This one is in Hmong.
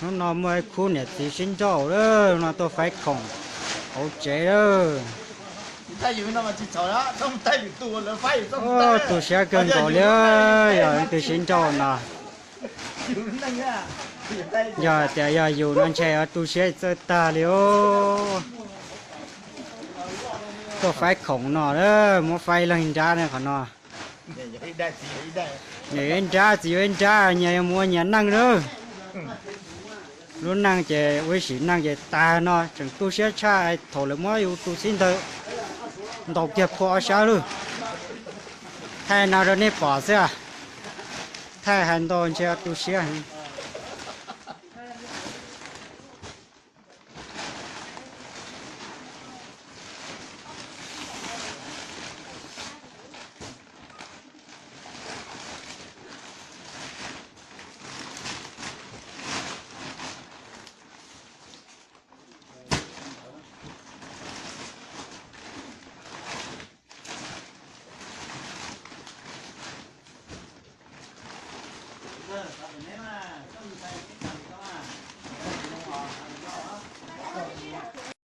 Hnub no muaj ib khub niam txiv sib nrauj lawm no tuaj faib khoom hauv tsev lawm. Tu siab kawg nkaus li, yog leej twg sib nrauj no. Yog tias yog yus no ntshe tu siab txawj tag li os. Tuaj faib khoom no, muab faib leeg nrab ne qhov no. Nyias yuav ib nrab, txiv yuav ib nrab, nyias yuav mus ua nyias neej lawm. Lub neej ces ua ib sim neej ces tag no tseem tu siab tshaj thaum lawv muab yus tus xib ntawd ntaus kiag phua ob sab lawm. Thaij no rau nej pom xwb. Thaij hais ntau ntshe tu siab.